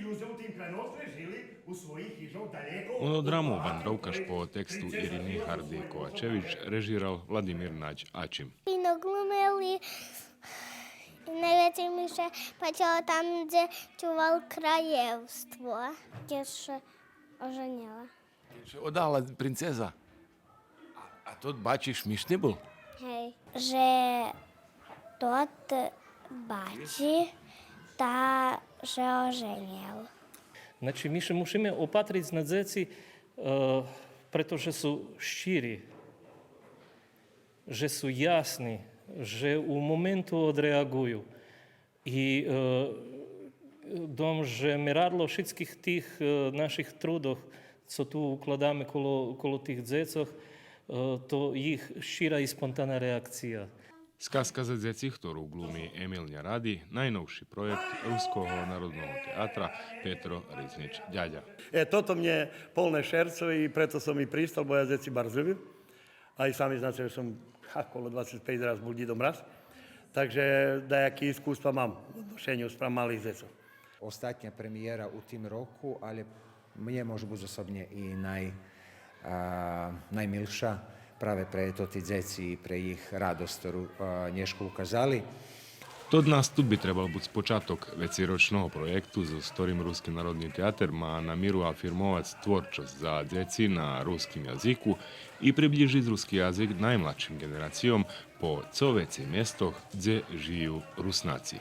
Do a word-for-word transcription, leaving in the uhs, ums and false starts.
Людзе у тим крайностве жили у своїх хижох далеко. Ону драму Вандровкаш по тексту Ирини Гарди Ковачевич режирал Владимир Надь Ачим. Фино глумели. И найвецей ми ше пачело там, дзе чувал краєвство. Кед ше оженєла. Кед ше одала принцеза. А, а тот бачи шмишни бул? Гей. Же тот бачи та ше оженєл. Значи, ми ше мушиме опатриц на дзеци, е, прето же су щири, же су ясни, же у моменту одреаґую. И, е, думам же мерадло шицких тих, е, наших трудох, цо ту укладаме коло, коло тих дзецох, е, то їх щира и спонтанна реакция. Сказка за дзеци, хтору ґлуми Емил Няради, найновши проєкт Руского народного театра Петро Ризнич Дядя. Е, тото мнє полне шерцо и прето сом и пристал, бо я дзеци барз любим. А и сами знаце же сом, ха, коло двацец пейц раз бул Дїдо Мраз. Так же даяки искуства мам у одношеню спрам малих дзецох. Остатня премиєра у тим року, але мнє може буц особнє и най-, а, наймилша, праве пре тоти дзеци и пре їх радосц, хтору, а, нєшка указали. Тот наступ би требал буц початок вецейрочного проєкту, зоз хторим Руски народни театер ма намиру афирмовац творчосц за дзеци на руским язику и приблїжиц руски язик наймладшим ґенерацийом по цо вецей местох дзе жию Руснаци.